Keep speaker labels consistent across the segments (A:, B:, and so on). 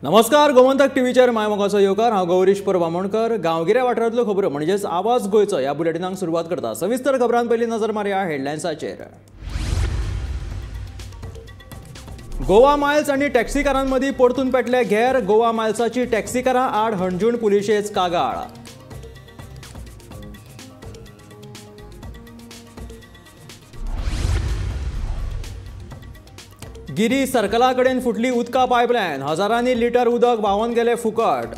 A: नमस्कार, गोमंतक टीव्हीचेर my मोगाचो येवकार. हांव गौरीश परब आमोणकर. गांवगिऱ्या वाठारांतल्यो खबरो म्हणजेच आवाज गोंयचो ह्या बुलेटिनाक सुरवात करता. सविस्तर खबरां पयलीं नजर मारया हेडलायन्साचेर. गोवा मायल्स आनी टॅक्सीकारांमदीं परतून पेटले घेर. गोवा मायल्साची टॅक्सीकारां आड हणजूण पुलिशेच कागाळ. गिरी सर्कला कडेन फुटली उदका पायपलायन. हजारांनी लिटर उदक व्हांवन गेले फुकट.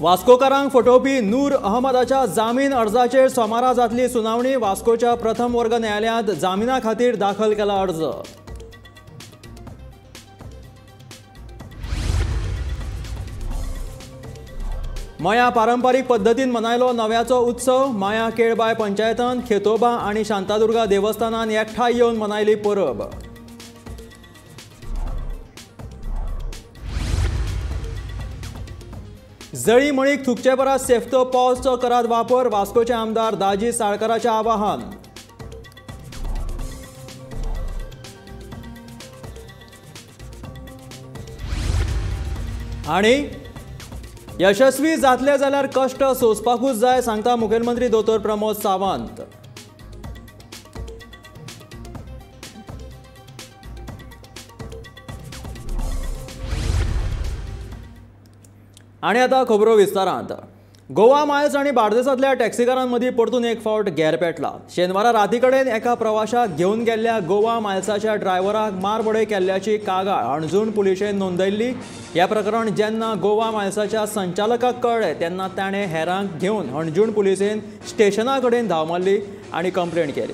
A: वास्कोकारांक फटोवपी नूर अहमदाच्या जामीन अर्जाचेर सोमारा जातली सुनावणी. वास्कोच्या प्रथम वर्ग न्यायालयांत जामिना खातीर दाखल केला अर्ज. मया पारंपारीक पद्दतीन मनायलो नव्याचो उत्सव. माया केळबाय पंचायतान खेतोबा आनी शांतादुर्गा देवस्थानान एकठांय येवन मनायली परब. जळी मळीक थुकचे परस सेफ्टो पॉजचो करात वापर. वास्कोचे आमदार दाजी साळकाराचें आवाहन. आनी यशस्वी जातले जाल्यार कश्ट सोंसपाकूच जाय, सांगता मुखेलमंत्री दोतोर प्रमोद सावंत. आनी आतां खबरो विस्तारांत. गोवा मायल्स आनी बार्देसांतल्या टॅक्सीकारांमदीं परतून एक फावट घेर पेटला. शेनवारा राती कडेन एका प्रवाशाक घेवन गेल्ल्या गोवा मायल्साच्या ड्रायव्हराक मारबडय केल्ल्याची कागाळ हणजूण पुलिशेन नोंदयल्ली. हे प्रकरण जेन्ना गोवा मायल्साच्या संचालकाक कळ्ळें तेन्ना ताणें हेरांक घेवन हणजूण पुलिशेन स्टेशना कडेन धांव मारली आनी कंप्लेन केली.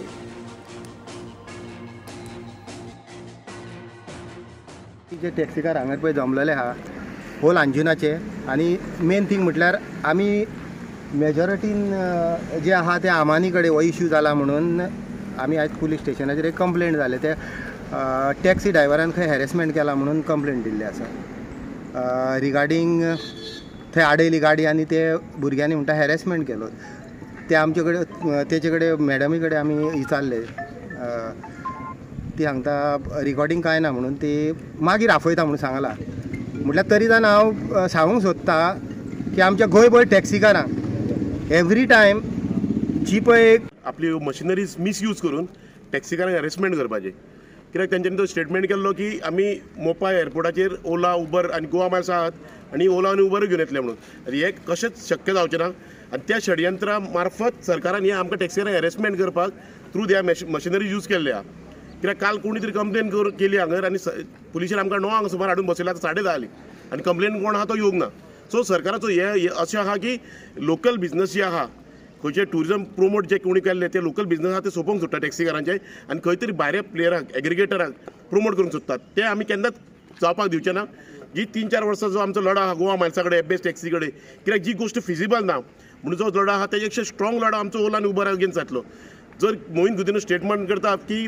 B: जे टॅक्सीकार हांगा पळय जमलेले आहा होल अंजुनाचे, आनी मेन थींग म्हटल्यार आमी मेजॉरिटीन जे आहा ते आमानी कडेन हो इश्यू जाला म्हणून आमी आयज पुलीस स्टेशनाचेर एक कंप्लेंट जाले. ते टॅक्सी ड्रायव्हरान खंय हॅरेसमेंट केला म्हणून कंप्लेंट दिल्ली आसा रिगार्डींग थंय आडयली गाडी आनी ते भुरग्यांनी म्हणटा हॅरेसमेंट केलो. ते आमचे कडेन तेचे कडेन मॅडमी कडेन आमी विचारले, ती सांगता रिकॉर्डींग कांय ना म्हणून ती मागीर आफयता म्हणून सांगला. म्हटल्यार तरी जाण हांव सांगूंक सोदता की आमच्या गोंयभर टॅक्सीकारांक एवरी टायम जी पळय
C: आपली मशिनरीज मिसयूज करून टॅक्सीकारांक हॅरेसमेंट करपाचें. कित्याक तेंच्यांनी तो स्टेटमेंट केल्लो की आमी मोपा एअरपोर्टाचेर ओला उबर आनी गोवा मायल्स आहात आनी ओला आनी उबर घेवन येतले म्हणून. आनी हें कशेंच शक्य जावचें ना आनी त्या षडयंत्रा मार्फत सरकारान हें आमकां टॅक्सीकारांक हॅरेसमेंट करपाक थ्रू त्या मशिनरीज यूज केल्ले आहा. कित्याक काल कोणी तरी कंप्लेन केली हांगर आनी पुलिशेन आमकां 9 सुमार हाडून बसयला, आतां 10:30 जाली आनी कंप्लेन कोण आहा तो येवंक ना. सो सरकाराचो हे अशें आहा की लोकल बिजनस जे आहा खंयचे ट्युरिजम प्रोमोट जे कोणी केल्ले ते लोकल बिजनस आहा ते सोंपोवंक सोदता टॅक्सीकारांचे आनी खंय तरी भायल्या प्लेयरांक एग्रिगेटरांक प्रोमोट करूंक सोदतात. ते आमी केन्नाच जावपाक दिवचे ना. जी 3-4 वर्सां जो आमचो लढो आहा गोवा मायल्सा कडेन एफ बेस टॅक्सी कडेन, कित्याक जी गोश्ट फिजिबल ना म्हणून जो लढो आहा तेजे पेक्षा स्ट्रॉंग लढो आमचो ओला आनी उबर अगेन्स्ट जातलो. जर मोहीन गुदिन्हो स्टेटमेंट करता की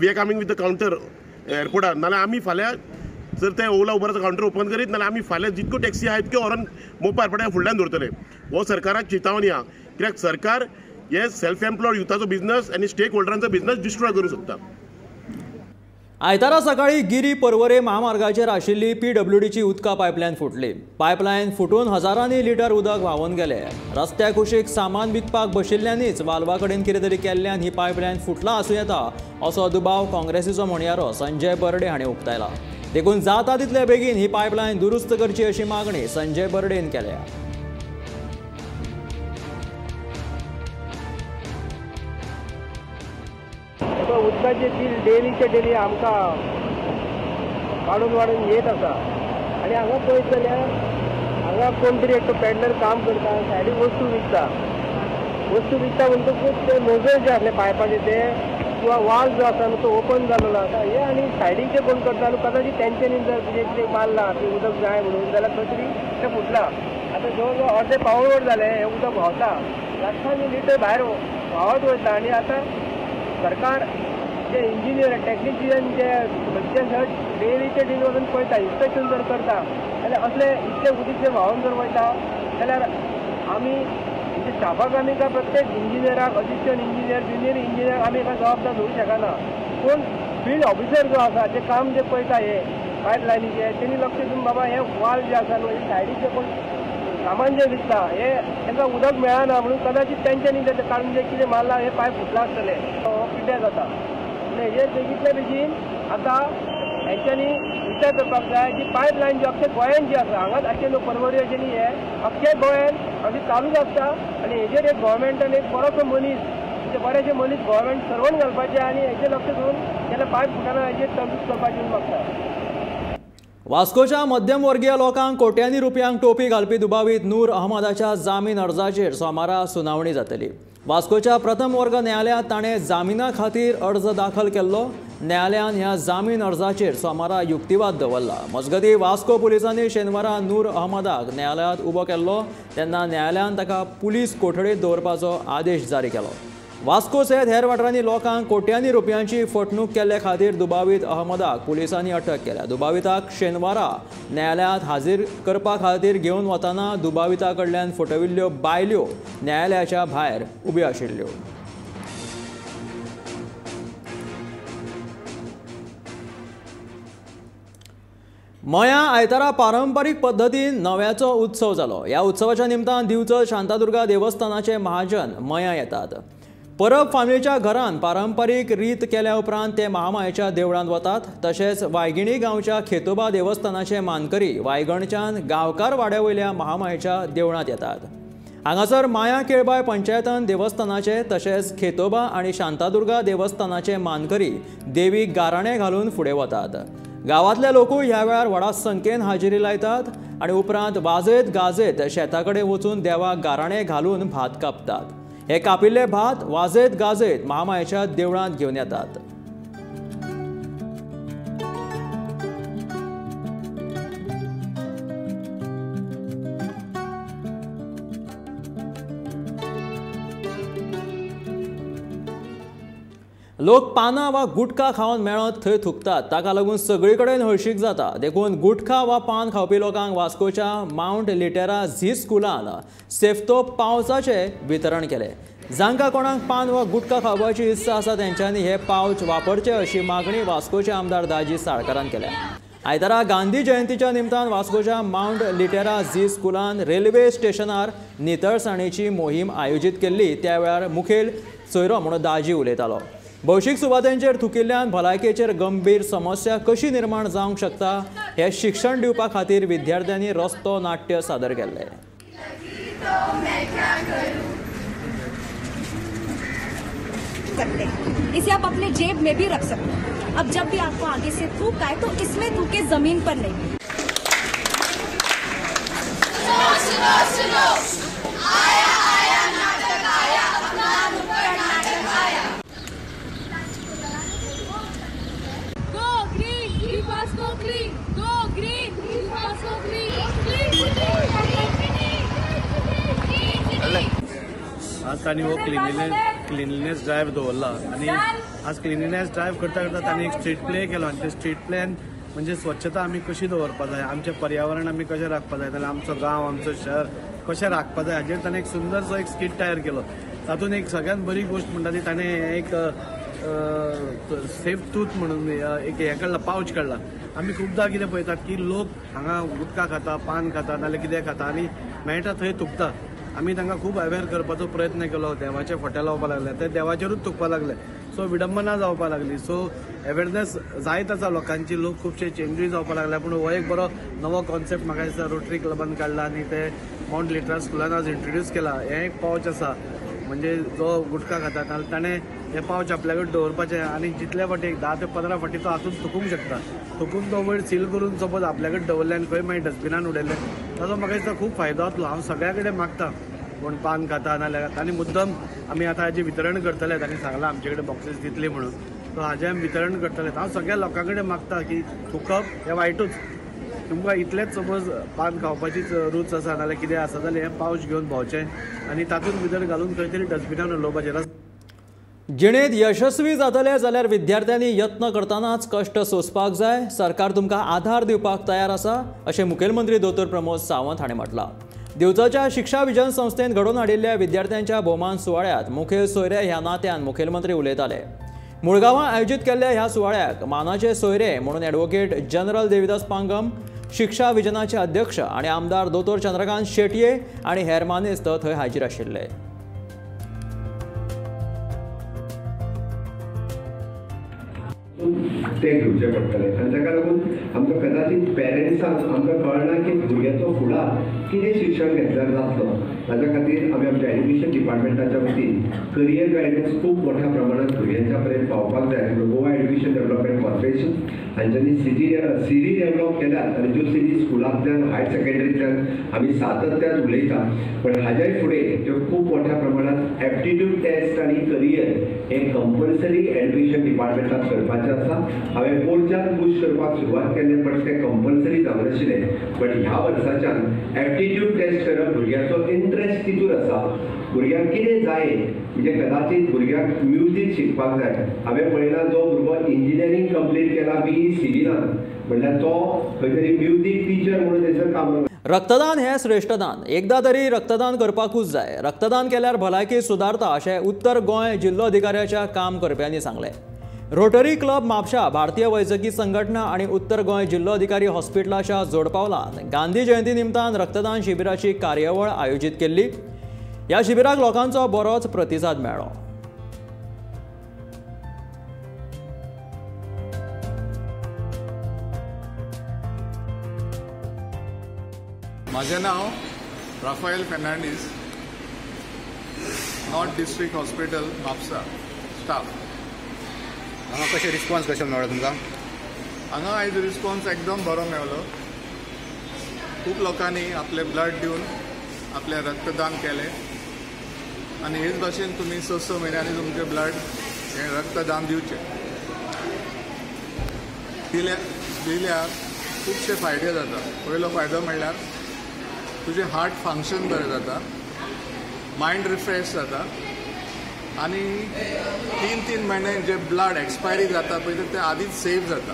C: we are coming with the counter एअरपोर्टार, नाल्यार आमी फाल्यां जर ते ओला उबराचो कावंटर ओपन करीत नाल्यार आमी फाल्यां जितक्यो टॅक्सी आहा तितक्यो व्हरोन मोपा एअरपोर्टा फुडल्यान दवरतले. हो सरकाराक चिंतावणी आहा कित्याक सरकार हे सेल्फ एम्प्लॉयड युथाचो बिजनस आनी स्टेक होल्डरांचो बिजनस डिस्ट्रॉय करूंक सोदता.
A: आयतारा सकाळी गिरी पर्वरे महामार्गाचेर आशिल्ली पीडब्ल्यूडीची उदका पायपलायन फुटली. पायपलायन फुटून हजारांनी लिटर उदक व्हांवन गेले. रस्त्या कुशीक सामान विकपाक बशिल्ल्यांनीच वाल्वा कडेन कितें तरी केल्ल्यान ही पायपलायन फुटला आसूं येता असो दुबाव काँग्रेसीचो म्हणयारो संजय बर्डे हाणें उक्तायला. देखून जाता तितले बेगीन ही पायपलायन दुरुस्त करची अशी मागणी संजय बर्डेन केल्या.
D: उदकाचें बील डेलीचे डेली आमकां वाडून वाडून येत आसा आनी हांगा पळयत जाल्यार हांगा कोण तरी एकटो पेडलर काम करता, सायडीक वस्तू विकता. वस्तू विकता म्हणटकूच ते नोजल जे आसले पायपाचे ते किंवा वाल जो आसा न्हू तो ओपन जालेलो आसा हे, आनी सायडीक जे कोण करता न्हू कदाचित तेंच्यांनी जर कितें कितें मारलां की उदक जाय म्हणून जाल्यार खंय तरी तें फुटलां. आतां जवळ जवळ अर्दे पावण वर जालें हें उदक व्हांवता, लाखांनी लिटर भायर व्हांवत वयता. आनी आतां सरकार जे इंजिनियर टॅक्निशियन जे खंयचे सर डेलीचे डेली वचून पळयता, इन्स्पेक्शन जर करता जाल्यार असले इतले उदीक जे व्हांवन जर वयता जाल्यार आमी हेंच्या स्टाफाक आमी काय प्रत्येक इंजिनियराक, असिस्टंट इंजिनियर, ज्युनियर इंजिनियर आमी काय जबाबदार धरूंक शकना. पूण फिल्ड ऑफिसर जो आसा, जे काम जे पळयता हे पायप लायनीचे, तेणी लक्ष दिवन बाबा हे वाल जे आसा न्हू, सायडीक जे कोण सामान जें दिसता हे तांकां उदक मेळना म्हणून कदाचित तेंच्यांनी ते काडून जे कितें मारलां हे पायप फुटलां आसतलें, हो पिड्ड्यार जाता. पूण हेजेर बेगींतल्या बेगीन आतां हेंच्यांनी विचार करपाक जाय. जी पायप लायन जी अख्खे गोंयान जी आसा, हांगाच अशें न्हू पर्वरी अशें न्ही, हे अख्खे गोंयान अशें चालूच आसता. आनी हेजेर एक गोवोरमेंटान एक बरोसो मनीस, म्हणजे बरेशे मनीस गोवोरमेंट सर्वण घालपाचें आनी हेजेर लक्ष दिवन तेन्ना पायप फुटना हेजेर तजवीज करपाची मागता.
A: वास्कोच्या मध्यमवर्गीय लोकांक कोट्यांनी रुपयांक टोपी घालपी दुबावीत नूर अहमदाच्या जामीन अर्जाचेर सोमारा सुनावणी जातली. वास्कोच्या प्रथम वर्ग न्यायालयांत ताणें जामिना खातीर अर्ज दाखल केल्लो. न्यायालयान ह्या जामीन अर्जाचेर सोमारा युक्तिवाद दवरला. मजगतीं वास्को पुलिसांनी शेनवारा नूर अहमदाक न्यायालयांत उबो केल्लो तेन्ना न्यायालयान ताका पुलीस कोठडेंत दवरपाचो आदेश जारी केलो. वास्को सयत हेर वाठारांनी लोकांक कोट्यांनी रुपयांची फटणूक केल्ले खातीर दुबावीत अहमदाक पुलिसांनी अटक केल्या. दुबाविताक शेनवारा न्यायालयांत हाजीर करपा खातीर घेवन वतना दुबाविता कडल्यान फटविल्ल्यो बायल्यो न्यायालयाच्या भायर उब्यो आशिल्ल्यो. मयां आयतारा पारंपरीक पद्दतीन नव्याचो उत्सव जालो. ह्या उत्सवाच्या निमतान दिवचल शांतादुर्गा देवस्थानाचे महाजन मयां येतात. परब फामिलीच्या घरान पारंपरीक रीत केल्या उपरांत ते महामायेच्या देवळांत वतात. तशेंच वायगिणी गांवच्या खेतोबा देवस्थानाचे मानकरी वायगणच्यान गांवकार वाड्या वयल्या महामायेच्या देवळांत येतात. हांगासर माया केळबाय पंचायतान देवस्थानाचे तशेंच खेतोबा आनी शांतादुर्गा देवस्थानाचे मानकरी देवीक गाराणें घालून फुडें वतात. गांवांतले लोकूय ह्या वेळार व्हडा संख्येन हाजेरी लायतात आनी उपरांत वाजयत गाजयत शेता कडेन वचून देवाक गाराणें घालून भात कापतात. हे कापिल्ले भात वाजयत गाजयत महामायेच्या देवळांत घेवन येतात. लोक पानां वा गुटखा खावन मेळत थंय थुकतात, ताका लागून सगळे कडेन हळशीक जाता. देखून गुटखा वा पान खावपी लोकांक वास्कोच्या मावंट लिटेरा झी स्कुलान सेफ्तो पावचाचें वितरण केलें. जांकां कोणाक पान वा गुटखा खावपाची इत्सा आसा तेंच्यांनी हे पावच वापरचे अशी मागणी वास्कोचे आमदार दाजी साळकारान केल्या. आयतारा गांधी जयंतीच्या निमतान वास्कोच्या मावंट लिटेरा झी स्कुलान रेल्वे स्टेशनार नितळसाणेची मोहीम आयोजीत केल्ली. त्या वेळार मुखेल सोयरो म्हणून दाजी उलयतालो. भौशीक सुवातांचेर थुकिल्ल्यान भलायकेचेर गंभीर समस्या कशी निर्माण जावंक शकता हे शिक्षण दिवपा खातीर विद्यार्थ्यांनी रस्तो नाट्य सादर केल्लें.
E: इसे आप अपने जेब में भी रख सकते हैं. अब जब भी आपको आगे से थूक आए तो इसमें थूके, जमीन पर नहीं.
F: सुनो सुनो आया आया नाटक आया, अपना नुक्कड़ नाटक आया. Go green, keep Vasco clean. Go green, keep Vasco clean. Clean city, clean city, clean city.
G: आज तांणी हो क्लिनलीनेस ड्रायव्ह दवरला आनी आज क्लिनलीनेस ड्रायव्ह करता करता तांणी एक स्ट्रीट प्ले केलो आनी ते स्ट्रीट प्लेन म्हणजे स्वच्छता आमी कशी दवरपा जाय, आमचें पर्यावरण आमी कशें राखपा जाय, जाल्यार आमचो गांव आमचो शहर कशें राखपा जाय हाजेर ताणें एक सुंदरसो एक स्किट तयार केलो. तातूंत एक सगळ्यांत बरी गोश्ट म्हणटा ती ताणें एक सेफ तूत म्हणून एक हें काडला, पावच काडला. आमी खुबदां कितें पळयतात की लोक हांगा गुटखा खाता, पान खाता, नाजाल्यार कितें खाता आनी मेळटा थंय थुकता. आमी तांकां खूब अवेर करपाचो प्रयत्न केलो. देवाचे फोटे लावपाक लागले, ते देवाचेरूच थुकपाक लागले. सो विडंबना जावपाक लागली. सो अवेरनेस जायत आसा लोकांची, लोक खुबशे चेंजूय जावपाक लागले. पूण हो एक बरो नवो कॉन्सेप्ट म्हाका दिसता रोटरी क्लबान काडला आनी ते मावंट लिटेरा स्कुलान आज इंट्रोड्यूस केला. हें एक पावच आसा म्हणजे जो गुटखा खाता ताणें हें पावच आपल्या कडेन दवरपाचें आनी जितले फावटी एक 10 ते 15 फावटी तो हातून थुकूंक शकता. थुकून तो वयर सील करून सपोज आपल्या कडेन दवरलें आनी खंय मागीर डस्टबिनान उडयलें ताचो म्हाका दिसता खूब फायदो जातलो. हांव सगळ्या कडेन मागता कोण पान खाता नाजाल्यार आनी मुद्दम आमी आतां हाजें वितरण करतले. तांणी सांगलां आमचे कडेन बॉक्सीस दितली म्हणून, सो हाजें आमी वितरण करतले. हांव सगळ्या लोकां कडेन मागता की थुकप हें वायटूच. तुमकां इतलेंच सपोज पान खावपाचीच रूच आसा नाजाल्यार कितें आसा जाल्यार हें पावच घेवन भोंवचें आनी तातूंत भितर घालून खंय तरी डस्टबिनान उडोवपाचें.
A: जिणेंत यशस्वी जातले जाल्यार विद्यार्थ्यांनी यत्न करतनाच कश्ट सोंसपाक जाय. सरकार तुमकां आधार दिवपाक तयार आसा अशें मुखेलमंत्री दोतोर प्रमोद सावंत हांणी म्हटलां. दिवचलच्या शिक्षा विजन संस्थेन घडोवन हाडिल्ल्या विद्यार्थ्यांच्या भोवमान सुवाळ्यांत मुखेल सोयरे ह्या नात्यान मुखेलमंत्री उलयताले. मुळगांवां आयोजीत केल्ल्या ह्या सुवाळ्याक मानाचे सोयरे म्हणून ॲडव्होकेट जनरल देविदास पांगम, शिक्षा विजनाचे अध्यक्ष आनी आमदार दोतोर चंद्रकांत शेटये आनी हेर मानेस्त थंय हाजीर आशिल्ले.
H: ते घेवचे पडटले आनी ताका लागून आमकां कदाचित पेरंट्सांक आमकां कळना की भुरग्याचो फुडार कितें शिक्षण घेतल्यार जातलो. ताच्या खातीर आमी आमच्या एज्युकेशन डिपार्टमेंटाच्या वतीन करियर गायडन्स खूब मोठ्या प्रमाणात भुरग्यांच्या पर्यंत पावपाक जाय. म्हणून गोवा एज्युकेशन डेव्हलपमेंट कॉर्पोरेशन हांच्यांनी सिडी डेव्हलप केल्यात आनी ज्यो सिडी स्कुलांतल्यान हायर सेकंडरींतल्यान आमी सातत्यान उलयता, पण हाज्याय फुडें त्यो खूब मोठ्या प्रमाणात एप्टिट्यूड टेस्ट आनी करियर हे कंपल्सरी एज्युकेशन डिपार्टमेंटात करपाचें आसा. हांवें पोरच्यान पूश करपाक सुरवात केल्लें, पण तें कंपल्सरी जावनाशिल्लें. बट ह्या वर्साच्यान एप्टिट्यूड टेस्ट करप, भुरग्याचो इंट्रस्ट तितूर आसा, भुरग्यांक कितें जाय, म्हणजे कदाचित भुरग्यांक म्युजीक शिकपाक जाय. हांवें पळयलां जो भुरगो इंजिनियरींग कंप्लीट केला बीई सिविलान, म्हणल्यार तो खंय तरी म्युजीक टिचर म्हणून थंयसर काम.
A: रक्तदान हें श्रेश्ठ दान. एकदा तरी रक्तदान करपाकूच जाय. रक्तदान केल्यार भलायकी सुदारता अशें उत्तर गोंय जिल्लोधिकाऱ्याच्या काम करप्यांनी सांगलें. रोटरी क्लब म्हापशा, भारतीय वैजकी संघटना आनी उत्तर गोंय जिल्लोधिकारी हॉस्पिटलाच्या जोडपावलान गांधी जयंती निमतान रक्तदान शिबिराची कार्यावळ आयोजीत केल्ली. ह्या शिबिराक लोकांचो बरोच प्रतिसाद मेळ्ळो.
I: माझे नाव Rafael Fernandes, north district hospital Mapusa staff.
J: हांगा कशें रिस्पॉन्स कशें मेळ्ळो तुमकां?
I: हांगा आयज रिस्पॉन्स एकदम बरो मेळ्ळो. खूब लोकांनी आपले ब्लड दिवन आपलें रक्तदान केलें आनी हेच भाशेन तुमी 6-6 म्हयन्यांनी तुमचें ब्लड हें रक्तदान दिवचें. दिल्यार खुबशे फायदे जाता. पयलो फायदो म्हणल्यार तुजें हार्ट फंक्शन बरें जाता, मायंड रिफ्रेश जाता आनी 3-3 म्हयने जे ब्लड एक्सपायरी जाता पळय ते आदींच सेव जाता.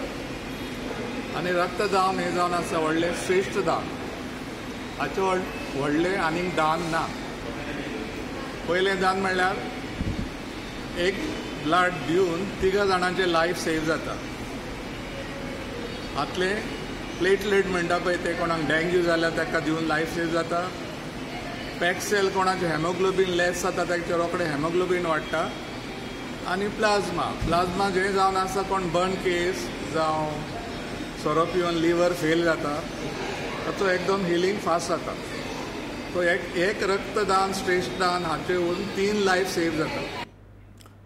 I: आनी रक्तदान हें जावन आसा व्हडलें श्रेश्ठ दान. हाचें व्हडलें आनीक दान ना. पयलें दान म्हणल्यार एक ब्लड दिवन 3 जाणांचें लायफ सेव जाता. हातलें प्लेटलेट म्हणटा पळय ते कोणाक डेंग्यू जाल्यार ताका दिवन लायफ सेव जाता. पॅक्सेल कोणाचें हेमोग्लोबीन लेस जाता ताचें रोखडें हेमोग्लोबीन वाडटा. आनी प्लाज्मा, प्लाज्मा जें जावन आसा कोण बर्न केस जावं सोरो पिवन लिवर फेल जाता ताचो एकदम हिलींग फास्ट जाता. सो एक रक्तदान श्रेश्ठ दान हाचे वरून 3 लायफ सेव जाता.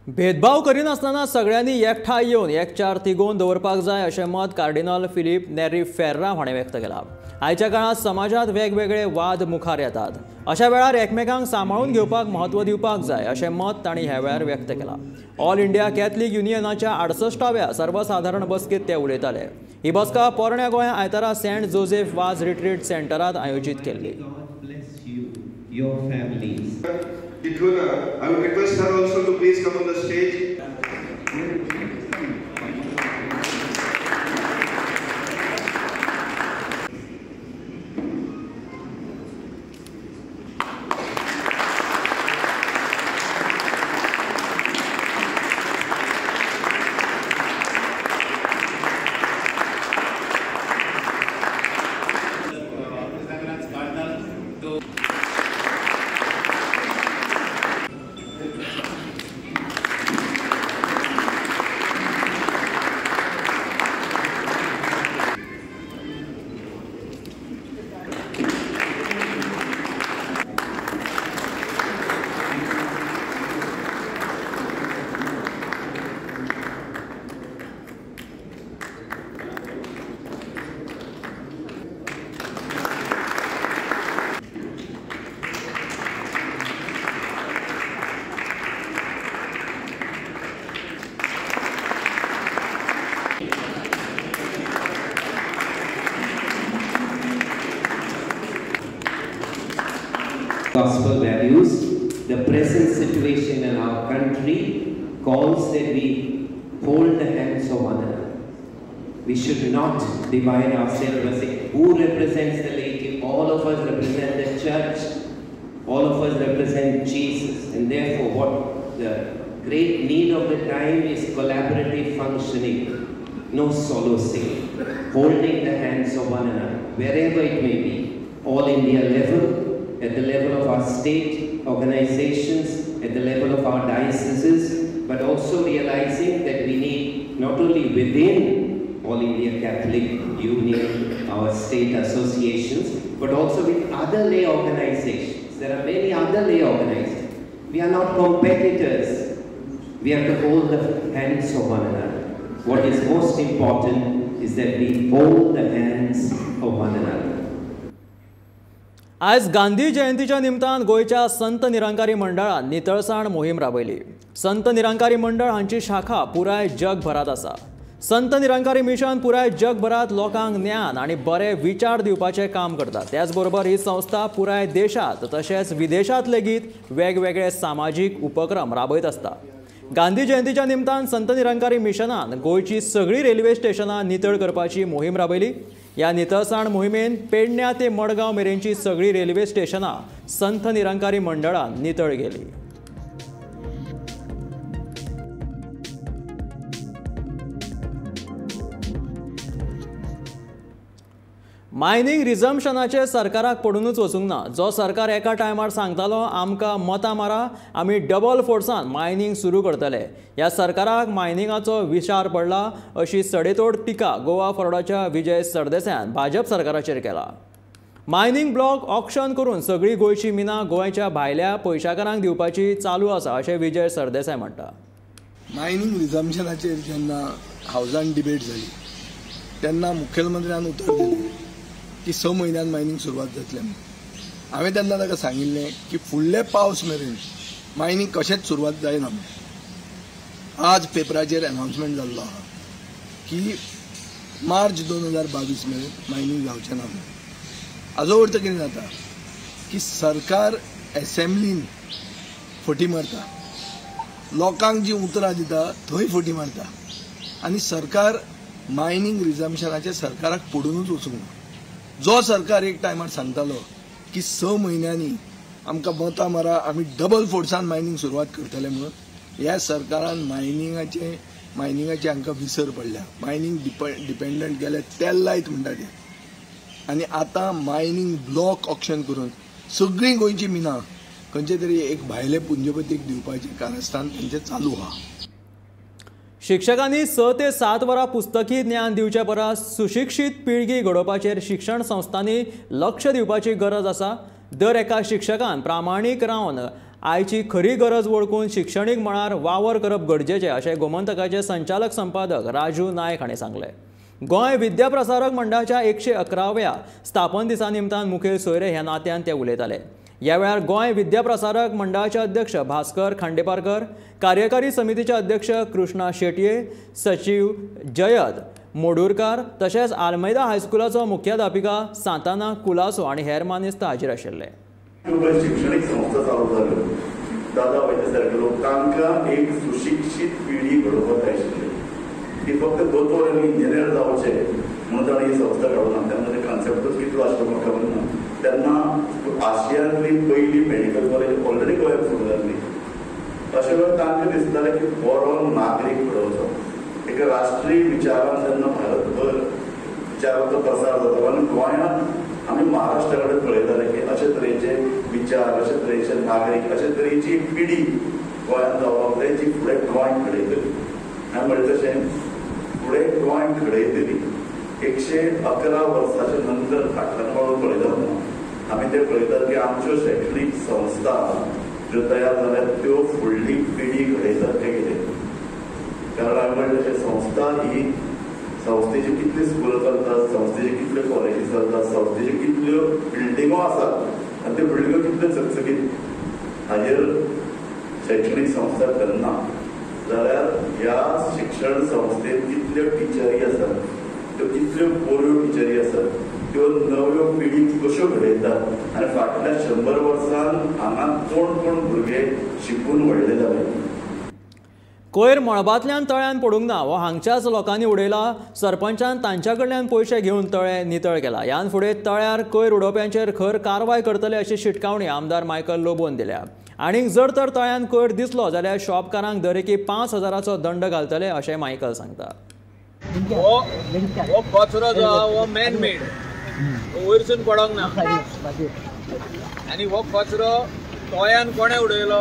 A: भेदभाव करिनासतना सगळ्यांनी एकठांय येवन एकचार तिगोवन दवरपाक जाय अशें मत कार्डिनल फिलीप नेरी फेर्रांव हाणें व्यक्त केलां. आयच्या काळांत समाजांत वेगवेगळे वाद मुखार येतात. अशा वेळार एकमेकांक सांबाळून घेवपाक म्हत्व दिवपाक जाय अशें मत तांणी ह्या वेळार व्यक्त केलां. ऑल इंडिया कॅथलीक युनियनाच्या 68व्या सर्वसाधारण बसकेंत ते उलयताले. ही बसका पोरण्या गोंया आयतारा सेंट जोसेफ वाज रिट्रीट सेंटरांत आयोजीत केल्ली.
K: I would request her also to please come on the stage.
L: Gospel values, the present situation in our country calls that we hold the hands of one another. We should not divide ourselves and say who represents the laity, All of us represent the church. All of us represent Jesus. And therefore, what the great need of the time is collaborative functioning, no solo singing, holding the hands of one another, wherever it may be, all India level, at the level of our state organizations, at the level of our dioceses, but also realizing that we need not only within All India Catholic Union, our state associations, but also with other lay organizations. There are many other lay organizations. We are not competitors. We have to hold the hands of one another. What is most important is that we hold the hands of one another.
A: आयज गांधी जयंतीच्या निमतान गोंयच्या संत निरंकारी मंडळान नितळसाण मोहीम राबयली. संत निरंकारी मंडळ हांची शाखा पुराय जगभरात आसा. संत निरंकारी मिशन पुराय जगभरात लोकांक ज्ञान आनी बरे विचार दिवपाचें काम करता. त्याचबरोबर ही संस्था पुराय देशांत तशेंच विदेशांत लेगीत वेगवेगळे सामाजीक उपक्रम राबयत आसता. गांधी जयंतीच्या निमतान संत निरंकारी मिशनान गोंयची सगळीं रेल्वे स्टेशनां नितळ करपाची मोहीम राबयली. ह्या नितळसाण मोहिमेन पेडण्या ते मडगांव मेरेनची सगळीं रेल्वे स्टेशनां संत निरंकारी मंडळान नितळ केली. मायनिंग रिजम्पशनाचे सरकाराक पडूनच वचूंक ना. जो सरकार एका टायमार सांगतालो आमकां मतां मारा, आमी डबल फोर्सान मायनिंग सुरू करतले, ह्या सरकाराक मायनिंगाचो विचार पडला अशी सडेतोड टिका गोवा फॉरवर्डाच्या विजय सरदेसायान भाजप सरकाराचेर केला. मायनिंग ब्लॉक ऑक्शन करून सगळी गोंयची मिनां गोंयच्या भायल्या पयशाकारांक दिवपाची चालू आसा अशें विजय सरदेसाय म्हणटा.
M: मायनिंग रिजम्पशनाचेर जेन्ना हावजान डिबेट जाली तेन्ना मुखेलमंत्र्यान उतर दिलें की 6 म्हयन्यान मायनिंग सुरवात जातलें. हांवें तेन्ना ताका सांगिल्लें की फुडले पावस मेरेन मायनिंग कशेंच सुरवात जायना. आज पेपराचेर अनाउन्समेंट जाल्लो आहा की मार्च 2022 मेरेन मायनिंग जावचें ना. हाजो अर्थ कितें जाता की सरकार एसेंब्लीन फटी मारता, लोकांक जी उतरां दिता थंय फटी मारता आनी सरकार मायनिंग रिजम्पशनाचें सरकाराक पडुनूच वचूंक ना. जो सरकार एक टायमार सांगतालो की 6 म्हयन्यांनी आमकां मतां मारा, आमी डबल फोर्सान मायनिंग सुरवात करतले म्हणून, ह्या सरकारान मायनिंगाचे हांकां विसर पडल्या. मायनिंग डिपेंडंट गेले, तेल लायत म्हणटा ते. आनी आतां मायनिंग ब्लॉक ऑक्शन करून सगळीं गोंयची मिनां खंयचे तरी एक भायले पुंजपतीक दिवपाचें कारस्थान तेंचें चालू आहा.
A: शिक्षकांनी 6 ते 7 वरां पुस्तकी ज्ञान दिवचे परस सुशिक्षीत पिळगी घडोवपाचेर शिक्षण संस्थांनी लक्ष दिवपाची गरज आसा. दर एका शिक्षकान प्रामाणीक रावन आयची खरी गरज वळखून शिक्षणीक मळार वावर करप गरजेचें अशें गोमंतकाचे संचालक संपादक राजू नायक हांणी सांगलें. गोंय विद्या प्रसारक मंडळाच्या 111व्या स्थापन दिसा निमतान मुखेल सोयरे ह्या नात्यान ते उलयताले. ह्या वेळार गोंय विद्या प्रसारक मंडळाचे अध्यक्ष भास्कर खांडेपारकर, कार्यकारी समितीचे अध्यक्ष कृष्णा शेटये, सचीव जयद मोडूरकार तशेंच आल्मेदा हायस्कुलाचो मुख्याध्यापिका सांताना कुलासो आनी हेर मानेस्त हाजीर आशिल्ले.
N: शिक्षणीक संस्था चालू जाल्यो, दादा वैद्य सारके लोक, तांकां एक सुशिक्षीत पिढी घडोवपाक जाय आशिल्ली. ती फक्त दोतोर आनी इंजिनियर जावचे म्हणून ताणें ही संस्था काडूना. तेन्ना ते कॉन्सेप्टूच कितलो आशिल्लो म्हाका खबर ना. तेन्ना आशियांतली पयली मेडिकल कॉलेज ऑलरेडी गोंयांत सुरू जाल्ली. अशें वेळार तांकां दिसतालें की बरो नागरीक घडोवचो. एक राष्ट्रीय विचारान जेन्ना भारतभर विचारांचो प्रसार जातालो आनी गोंयांत आमी महाराष्ट्रा कडेन पळयताले की अशे तरेचे विचार, अशे तरेचे नागरीक, अशे तरेची पिढी गोंयांत जावपाक जाय जी फुडें गोंय घडयतली. हांवें म्हणलें तशें फुडें गोंय घडयतली. 111 वर्साच्या नंतर फाटल्यान वळून पळयतात आमी ते पळयतात की आमच्यो शैक्षणीक संस्था ज्यो तयार जाल्यात त्यो फुडली पिढी घडयतात तें कितें. कारण हांवें म्हणलें तशें संस्था ही संस्थेची कितली स्कुलां चलतात, संस्थेचे कितल्यो कॉलेजी चलतात, संस्थेच्यो कितल्यो बिल्डिंगो आसात आनी त्यो बिल्डिंगो कितल्यो चकचकीत हाजेर शैक्षणीक संस्था ठरना. जाल्यार ह्या शिक्षण संस्थेत कितल्यो टिचरी आसात, त्यो कितल्यो बऱ्यो टिचरी आसात, त्यो नव्यो पिढी कश्यो घडयतात आनी फाटल्या 100 वर्सान हांगा कोण कोण भुरगे शिकून व्हडले जाले.
A: कोयर मळबांतल्यान तळ्यान पडूंक ना, हो हांगच्याच लोकांनी उडयला. सरपंचान तांच्या कडल्यान पयशे घेवन तळें नितळ केला. ह्यान फुडें तळ्यार कोयर उडोवप्यांचेर खर कारवाय करतले अशी शिटकावणी आमदार मायकल लोबोन दिल्या. आनीक जर तर तळ्यान कोयर दिसलो जाल्यार शॉपकारांक दरेकी 5,000चो दंड घालतले अशें मायकल सांगता.
O: हो कचरो जो आहा हो मॅन मेड, वयरसून पडोंक ना. आनी हो कचरो तोयान कोणें उडयलो?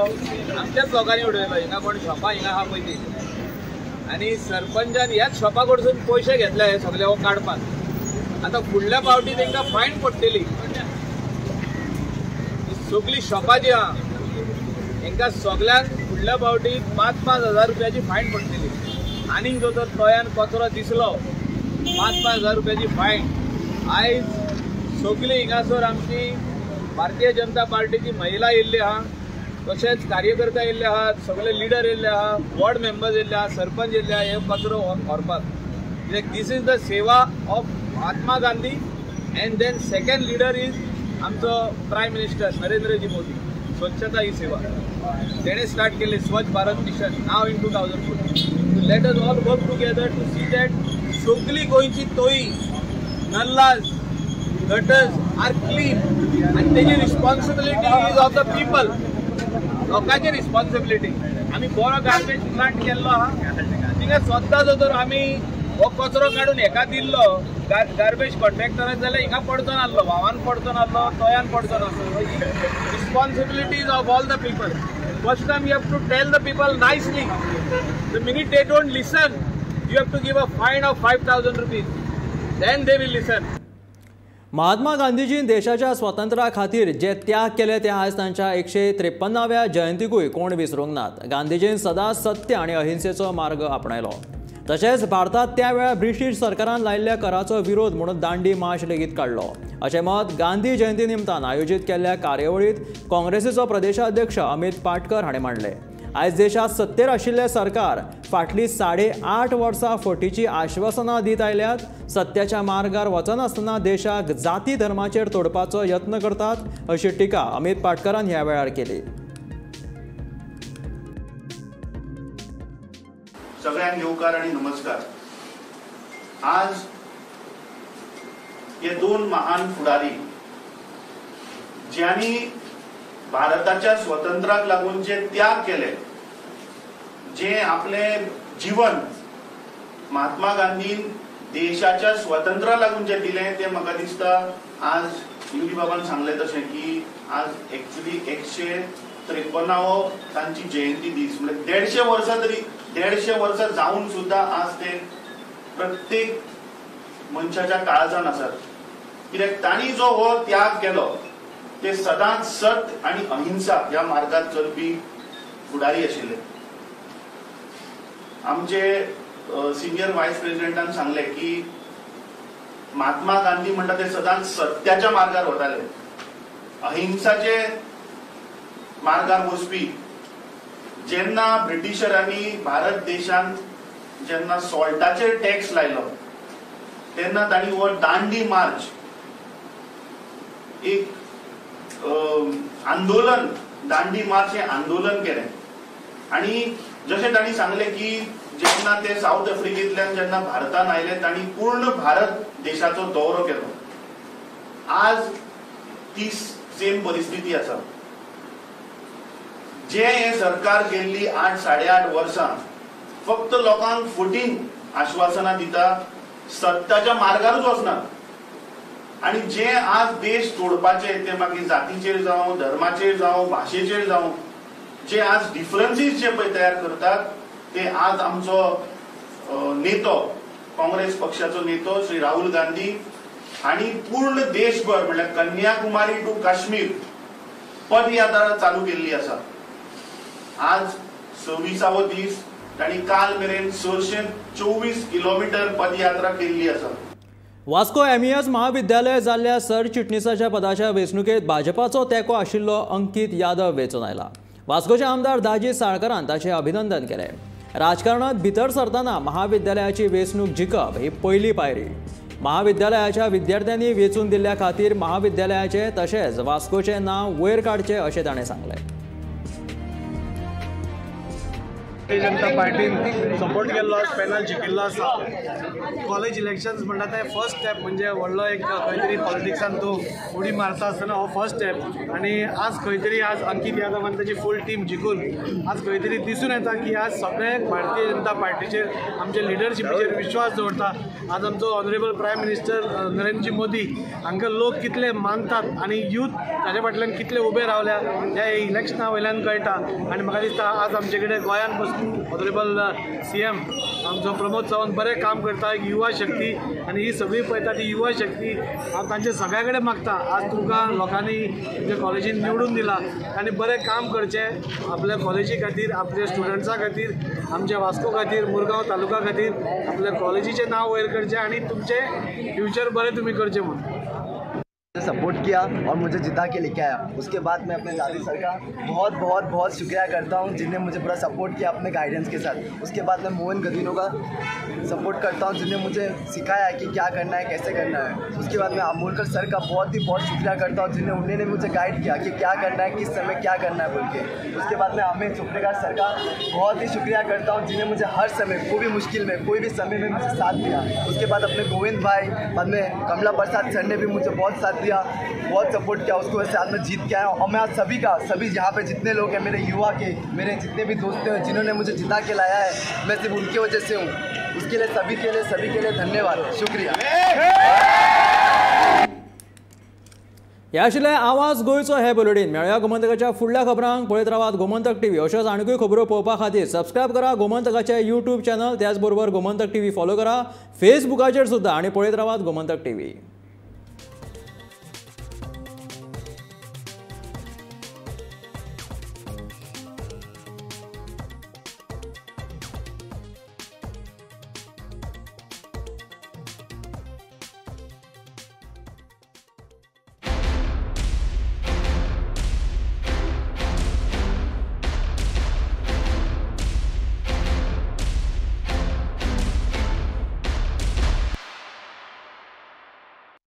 O: आमच्याच लोकांनी उडयलो. हिंगा कोण शॉपां हिंगा आहा पयलीं, आनी सरपंचान ह्याच शॉपा कडसून पयशे घेतले हे सगळे हो काडपाक. आतां फुडल्या फावटी तांकां फायन पडटली. सगळीं शॉपां जी आहा तांकां सगळ्यांक फुडल्या फावटी 5-5 हजार रुपयाची फायन पडटली. आनीक जो जर तोयान कचरो दिसलो 5-5 हजार रुपयाची फायन. आयज सगळी हिंगासर आमची भारतीय जनता पार्टीची महिला येयल्ली आहा, तशेंच कार्यकर्ता येयल्ले आहात, सगळे लिडर येयल्ले आहा, वॉर्ड मेंबर्स येयल्ले आहा, सरपंच येयल्ले आहा हे कचरो व्हरपाक. कित्याक this is the seva of Mahatma Gandhi and then second leader is आमचो प्रायम मिनिस्टर नरेंद्रजी मोदी. स्वच्छता ही सेवा तेणें स्टार्ट केली, Swachh Bharat mission now in 2014. Let us all work together to see that सगळी गोंयची तोयी, नल्लास, gutters are clean आनी तेजी responsibility is of the people. लोकांची रिस्पॉन्सिबिलिटी. आमी बरो गार्बेज प्लांट केल्लो आहा, थिंगा स्वता जो तर आमी हो कचरो काडून हेका दिल्लो गार्बेज कॉन्ट्रॅक्टराक जाल्यार हिंगा पडचो नासलो, व्हांवान पडचो नासलो, तोयान पडचो नासलो. Responsibility is of all the people. First time you have to tell the people nicely. The minute they don't listen, you have to give a fine of 5,000 rupees. Then they will listen.
A: Mahatma गांधीजीन देशाच्या स्वातंत्र्या खातीर जे त्याग केले ते आज तांच्या 153व्या जयंतीकूय कोण विसरूंक नात. गांधीजीन सदांच सत्य आनी अहिंसेचो मार्ग आपणायलो. तशेंच भारतांत त्या वेळार ब्रिटीश सरकारान लायिल्ल्या कराचो विरोध म्हणून दांडी मार्च लेगीत काडलो अशें मत गांधी जयंती निमतान आयोजीत केल्ल्या कार्यावळींत काँग्रेसीचो प्रदेशाध्यक्ष अमित पाटकर हाणें मांडलें. आयज देशांत सत्तेर आशिल्लें सरकार फाटलीं 8.5 वर्सां फटीचीं आश्वासनां दीत आयल्यात. सत्याच्या मार्गार वचनासतना देशाक जाती धर्माचेर तोडपाचो यत्न करतात अशी टिका अमित पाटकरान ह्या वेळार केली.
P: सगळ्यांक येवकार आनी नमस्कार. आज हे दोन महान फुडारी ज्यांनी भारताच्या स्वतंत्राक लागून जे त्याग केले, जे आपले जीवन महात्मा गांधीन देशाच्या स्वतंत्रा लागून जे दिले ते म्हाका दिसता आज युरी बाबान सांगले तशें की आज एक्चुअली 153वो तांची जयंती दीस, म्हणजे 150 वर्सां तरी 150 वर्सां जावन सुद्दां आज ते प्रत्येक मनशाच्या काळजान आसात. कित्याक तांणी जो हो त्याग केलो ते सदांच सत आनी अहिंसा ह्या मार्गार चलपी फुडारी आशिल्ले. आमचे सिनियर वायस प्रेसिडेंटान सांगले की महात्मा गांधी म्हणटा ते सदांच सत्याच्या मार्गार वताले, अहिंसाचे मार्गार वचपी. जेन्ना ब्रिटिशरांनी भारत देशांत जेन्ना सॉल्टाचेर टॅक्स लायलो तेन्ना तांणी हो दांडी मार्च एक आंदोलन, दांडी मार्च हे आंदोलन केलें. आनी जशें तांणी सांगलें की जेन्ना ते सावथ आफ्रिकेंतल्यान जेन्ना भारतान आयले तांणी पूर्ण भारत देशाचो दौरो केलो. आज ती सेम परिस्थिती आसा. जे हे सरकार गेल्ली 8 साडे 8 वर्सां फक्त लोकांक फटींग आश्वासनां दिता, सत्याच्या मार्गारूच वचना. आनी जे आज देश तोडपाचे ते मागीर जातीचेर जावं, धर्माचेर जावं, भाशेचेर जावं, जे आज डिफरन्सीस जे पळय तयार करतात ते आज आमचो नेतो, काँग्रेस पक्षाचो नेतो श्री राहुल गांधी आनी पूर्ण देशभर म्हणल्यार कन्याकुमारी टू काश्मीर पदयात्रा चालू केल्ली आसा. आज 26वो दीस, तांणी काल मेरेन 624 किलोमीटर पदयात्रा केल्ली आसा.
A: वास्को एमईएस महाविद्यालय जाल्ल्या सरचिटणीसाच्या पदाच्या वेंचणुकेत भाजपाचो तेंको आशिल्लो अंकित यादव वेंचून आयला. वास्कोचे आमदार दाजी साळकरान ताचें अभिनंदन केलें. राजकारणात भितर सरतना महाविद्यालयाची वेंचणूक जिखप ही पयली पायरी. महाविद्यालयाच्या विद्यार्थ्यांनी वेंचून दिल्ल्या खातीर महाविद्यालयाचे तशेंच वास्कोचें नांव वयर काडचें अशें ताणें सांगलें.
G: भारतीय जनता पार्टीन सपोर्ट केल्लो आज पॅनल जिखिल्लो आसा. कॉलेज इलेक्शन्स म्हणटा ते फर्स्ट स्टेप, म्हणजे व्हडलो एक खंय तरी पॉलिटिक्सान तूं उडी मारता आसतना हो फर्स्ट स्टेप. आनी आज खंय तरी आज अंकीत यादव आनी ताची फूल टीम जिखून आज खंय तरी दिसून येता की आज सगळे भारतीय जनता पार्टीचेर आमच्या लिडरशिपीचेर विश्वास दवरता. आज आमचो honourable prime minister Narendraji Modi हांकां लोक कितले मानतात आनी यूथ ताच्या फाटल्यान कितले उबे रावल्या ह्या इलेक्शना वयल्यान कळटा. आनी म्हाका दिसता आज आमचे कडेन गोंयांत बसून ऑनरेबल CM आमचो प्रमोद सावंत बरें काम करता. एक युवा शक्ती आनी ही सगळी पळयता ती युवा शक्ती हांव तांचे सगळ्या कडेन मागता आज तुमकां लोकांनी तुमच्या कॉलेजीन निवडून दिला आनी बरें काम करचें आपल्या कॉलेजी खातीर, आपल्या स्टुडंट्सां खातीर, आमच्या वास्को खातीर, मुरगांव तालुका खातीर आपल्या कॉलेजीचें नांव वयर करचें आनी तुमचें फ्युचर बरें तुमी करचें म्हणून.
Q: सपोर्ट किया और मुझे जिता के लेके आया. उसके बाद मैं अपने दादी सर का बहुत बहुत बहुत शुक्रिया करता हूँ जिन्हें मुझे पूरा सपोर्ट किया अपने गाइडेंस के साथ. उसके बाद मैं मोहन गदीनो का सपोर्ट करता हूँ जिन्हें मुझे सिखाया कि क्या करना है, कैसे करना है. उसके बाद मैं आमोलकर सर का बहुत ही बहुत शुक्रिया करता हूँ जिन्हें उन्होंने मुझे गाइड किया कि क्या करना है, किस समय क्या करना है बोल के. उसके बाद मैं आमिर चोपड़ेकर सर का बहुत ही शुक्रिया करता हूँ जिन्हें मुझे हर समय कोई भी मुश्किल में कोई भी समय में मुझे साथ दिया. उसके बाद अपने गोविंद भाई, बाद में कमला प्रसाद सर ने भी मुझे बहुत साथ दिया, बहुत सपोर्ट किया. उसको वजह से आज मैं जीत के आया हूँ. और मैं आज सभी का, सभी यहाँ पे जितने लोग हैं, मेरे युवा के, मेरे जितने भी दोस्त हैं जिन्होंने मुझे जिता के लाया है, मैं सिर्फ उनकी वजह से हूँ. उसके लिए सभी के लिए, सभी के लिए धन्यवाद, शुक्रिया.
A: ह्या आशिल्लें आवाज गोंयचो हे बुलेटीन. मेळया गोमंतकाच्या फुडल्या खबरांक. पळयत रावात गोमंतक टीव्ही. अश्योच आनीकूय खबरो पळोवपा खातीर सबस्क्रायब करा गोमंतकाचें यूट्यूब चॅनल, त्याच बरोबर गोमंतक टीव्ही फॉलो करा फेसबुकाचेर सुद्दां आनी पळयत रावात गोमंतक टीव्ही.